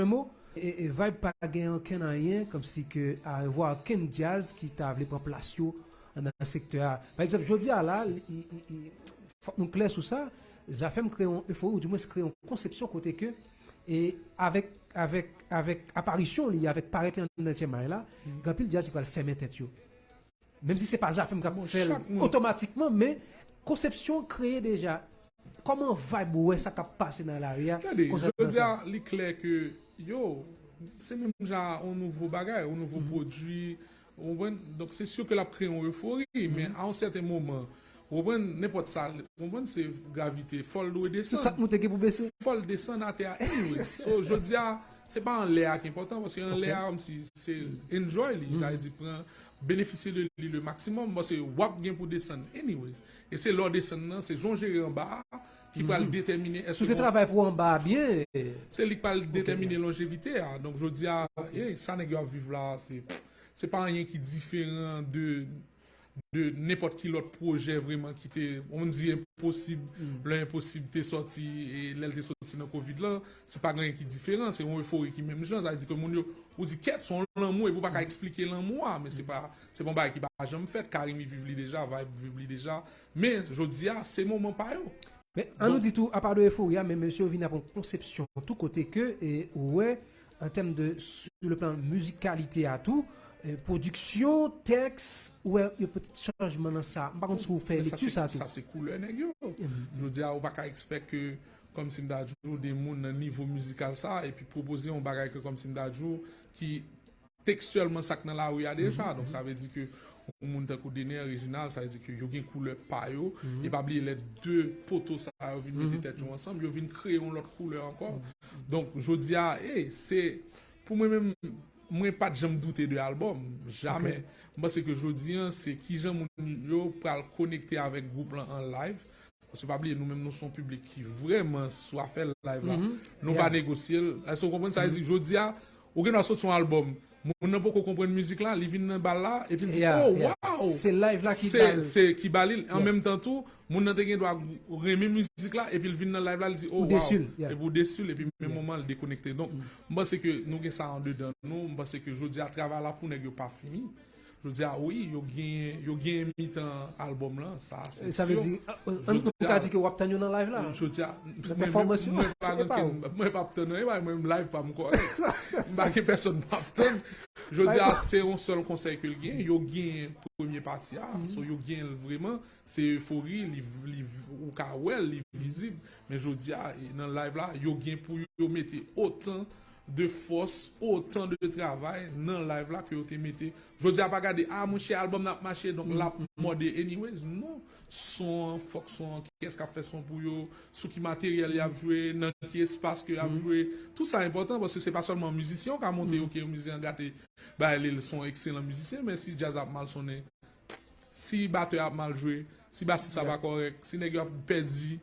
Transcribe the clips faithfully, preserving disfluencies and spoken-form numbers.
mo. E, e vibe pa gen okenn anyen, kòmsi ke a vwa okenn djaz ki ta vle pran plas yo nan sektè a. Pa egzanp, jodi a la, li, li, li, fòk nou klè sou sa, Zafèm kreye yon efori, ou dimwens kreye yon konsepsyon kote ke, e avèk, avèk, avèk aparisyon li, avèk parèt li anndan T M I la, gen anpil djaz ki pral fèmen tèt yo. Menm si se pa Zafèm k ap fè l otomatikman, men konsepsyon kreye deja. Kòman vibe ou wè sa k ap pase nan lari a? Tande, jodi a, li klè ke, yo, se menm jan yon nouvo bagay, yon nouvo pwodui, ou konprann? Donk, se si ke l ap kreye yon efori, men a yon sèten moman, ou konprann, nenpòt sa, ou konprann, se gravite, fò l dwe desann. Se sa k nou te gen pou bese. Fò l desann atè a, anyway. So, jodi a, se pa anlè a ki enpòtan, paske anlè a, kòmsi, se enjoy li, sa vle di pran, benefisye de li le maksimòm, paske w ap gen pou desann, anyways. E se lè w desann nan, se jan w jere anba a, ki pral detèmine èske... Si w te travay pou anba a byen. Se li k pral detèmine lonjevite a. Donk, jodi a, e, sa nèg yo ap viv la, se, se pa anyen ki diferan de, de nenpòt ki lòt pwojè vrèman ki te, on di enposib, lè enposib te sòti, e lè l te sòti nan kovid lan, se pa gen anyen ki diferan, se yon efori ki menm jan, sa vle di ke moun yo, ou di kèt, se yon lanmou, epi ou pa ka eksplike lanmou a, men se pa, se pa yon bagay ki pa janm fèt, Carimi viv li deja, Vibe viv li deja, men jodi a, se moman pa yo. Men, an nou di tou, apa de efori a, men mesye yo vin ap yon konsepsyon tou kote ke, e, ou wè, an tèm de, sou le plan mizikalite a tou, e, pwodiksyon, tèks, ou wè, yon ti chanjman nan sa. M pa konn si w fè lekti sa tou. Sa se koulè nèg yo. Jodi a, ou pa ka ekspèk ke, kòmsi m ta di w, de moun nan nivo mizikal sa, epi pwopoze yon bagay ke, kòmsi m ta di w, ki tekstyèlman sa k nan lari a deja. Donk, sa vle di ke yon moun tankou Dener, Reginald, sa vle di ke yo gen koulè pa yo. E pa bliye lè de poto sa yo vin mete tèt yo ansanm, yo vin kreye yon lòt koulè ankò. Donk, jodi a, e, se, pou mwen menm, mwen pa t janm doute de albòm. Jamè. M panse ke jodi a, se kijan moun yo pral konekte avèk gwoup lan an live. Paske pa bliye, nou menm, nou se yon piblik ki vrèman sou afè live la. Nou pa negosye l. Èske w konprann sa vle di? Jodi a, ou gen dwa soti yon albòm, moun nan poko konprann mizik la, li vin nan bal la, epi l di, "Oh, wow!" Se live la ki ba l. Se ki ba li l. An menm tan tou, moun nan te gen dwa renmen mizik la, epi l vin nan live la, li di, "Oh, wow!" Epi ou desi l, epi menm moman, l dekonekte. Donk, m panse ke nou gen sa andedan nou, m panse ke jodi a, travay la pou nèg yo pa fini. Jodi a, wi, yo gen, yo gen mitan albòm lan, sa, se sure. Sa vle di, an, an, ou ka di ke w ap tann yo nan live la? Jodi a, nan pèfòmans yo, mwen pa gen kenn, mwen p ap tann anyen, mwen menm live pa m kòrèk. M pa gen pèsonn m ap tann. Jodi a, se yon sèl konsèy ke l gen, yo gen premye pati a, so yo gen l vrèman, se efori, li, li, ou ka wè l, li vizib, men jodi a, nan live la, yo gen pou yo mete otan de fòs, otan de travay nan live la ke yo te mete. Jodi a pa gade, "Ah, monchè, albòm nan ap mache, donk l ap mòde anyways." Non. Son an, fòk son an, kiyès k ap fè son pou yo, sou ki materyèl y ap jwe, nan ki espas ke y ap jwe. Tout sa enpòtan, paske se pa sèlman mizisyen ou ka monte, ok, yon mizisyen gate, bay li, l se yon ekselan mizisyen, men si djaz ap mal sonnen, si batè ap mal jwe, si basis la pa kòrèk, si nèg yo ap pèdi,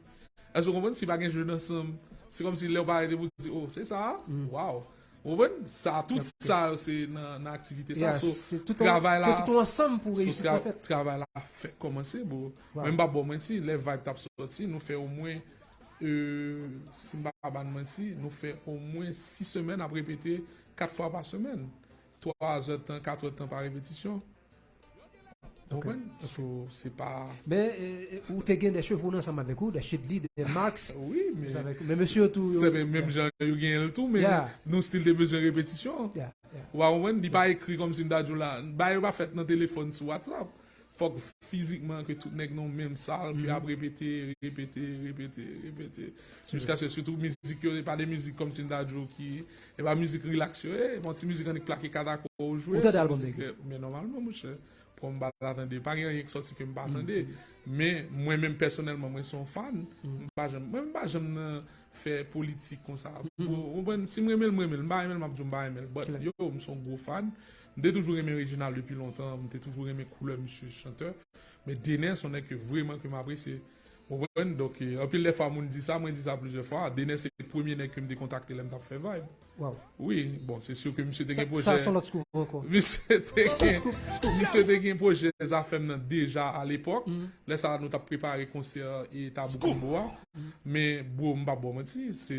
èske w konprann? Si pa gen jeu d'ensemble, se kòmsi lè w parèt epi w di, "Oh, se sa a? Wow!" Ou konprann? Sa, tout sa yo se nan, nan aktivite sa. So, travay la, se tout yon ansanm pou reyisit la fèt. Travay la fèk kòmanse, bro. Mwen, m pa ba w manti, lè Vibe t ap sòti, nou fè omwen, euh, si m pa ba n manti, nou fè omwen sis semèn ap repete kat fwa pa semèn. Twa zè tan, kat è tan pa repetisyon. Ou konprann? So, se pa... Men, e, e, ou te gen de chevron ansanm avèk ou, de Chedly, de Max. Wi, men... Men mesye yo tou, yo... Se menm jan yo genyen l tou, men nou still te bezwen repetisyon. Ou pa konprann? Li pa ekri kòmsi m ta di w la. Bagay yo pa fèt nan telefòn sou WhatsApp. Fòk fizikman ke tout nèg nan yon menm sal, ke y ap repete, repete, repete, repete. Jiskaske sitou mizik yo, e pa de mizik kòmsi m ta di w ki, e pa mizik rilaks yo ye, yon ti mizik annik plake kat akò ou jwe, se mizik, men nòmalman, monchè, pran m pa ta tande. Pa gen anyen ki sòti ke m pa tande. Men, mwen menm pèsonèlman, mwen se yon fan. M pa janm, mwen m pa janm nan fè politik konsa. Ou konprann? Si m renmen l, m renmen l. M pa renmen l, m ap di w m pa renmen l. But, yo, m se yon gwo fan. M te toujou renmen Reginald depi lontan. M te toujou renmen koulè misye chantè. Men Dener se yon nèg ke vrèman ke m apresye. Ou konprann? Donk, e, anpil de fwa moun di sa, mwen di sa plizyè fwa. Dener se premye nèg ke m te kontakte lè m t ap fè Vibe. Wi, bon, se si ke misye te gen pwojè. Sa, sa se yon lòt scoop ankò. Misye te gen, misye te gen pwojè Zafèm nan deja alepòk. Lè sa a, nou t ap prepare konsè e Tabou Combo a. Men, bro, m p ap ba w manti, se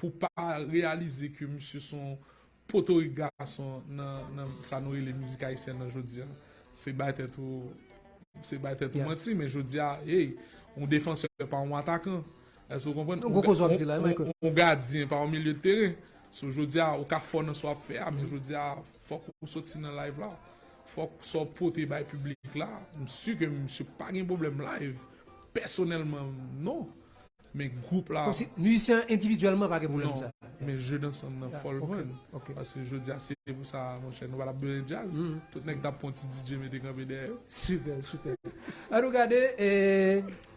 pou pa reyalize ke misye se yon potorik gason nan, nan sa nou rele mizik ayisyèn nan jodi a. Se bay tèt ou se bay tèt ou manti, men jodi a, hey, yon defansè pa yon atakan. Èske w konprann? Yon gwo koze w ap di la, Michael. Yon gadyen pa yon milye de teren. So, jodi a, ou ka fò nan sa w ap fè a, men jodi a, fòk ou soti nan live la. Fòk sa w pote bay piblik la. M si ke misye pa gen pwoblèm live. Pèsonèlman, non. Men gwoup la. Kòmsi mizisyen an endividyèlman pa gen pwoblèm sa. Men je dansanm nan fò l vann. Paske jodi a se pou sa, monchè, nou pa t ap bezwen djaz. Tout nèg t ap pran ti DJ mete kanpe dèyè yo. Sipè, sipè. An nou gade,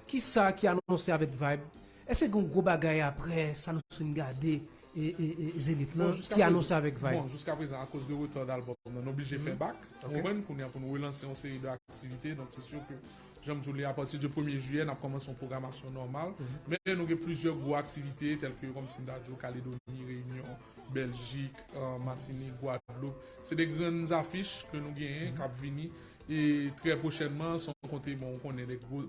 kisa ki anonse avèk Vibe? Èske gen yon gwo bagay apre sa nou fin gade e, e, e Zenith lan ki anonse avèk Vibe? Bon, jiska prezan, akoz de retard albòm nan, nou oblije fè bak. Ou konprann? Kounye a pou nou relanse yon seri de aktivite. Donk, se si ke jan m di w, apati de premye jiyè, n ap kòmanse yon pwogramasyon nòmal. Men nou gen plizyè gwo aktivite, tèlke, kòmsi m ta di w, Kaledoni, Reyinyon, Bèljik, Matinik, Gwadloup. Se de grann afich ke nou genyen k ap vini. E trè pwochènman, san konte, bon, ou konnen, de gwo,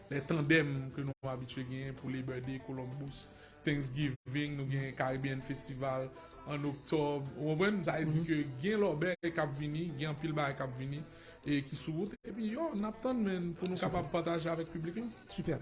de tandèm ke nou abitye genyen pou Labor Day, Columbus, Thanksgiving, nou gen Caribbean Festival an oktòb. Ou konprann? Sa vle di ke gen lòt bagay k ap vini, gen anpil bagay k ap vini e ki sou wout. Epi yo, n ap tann, men, pou nou kapab pataje avèk piblik lan. Sipè.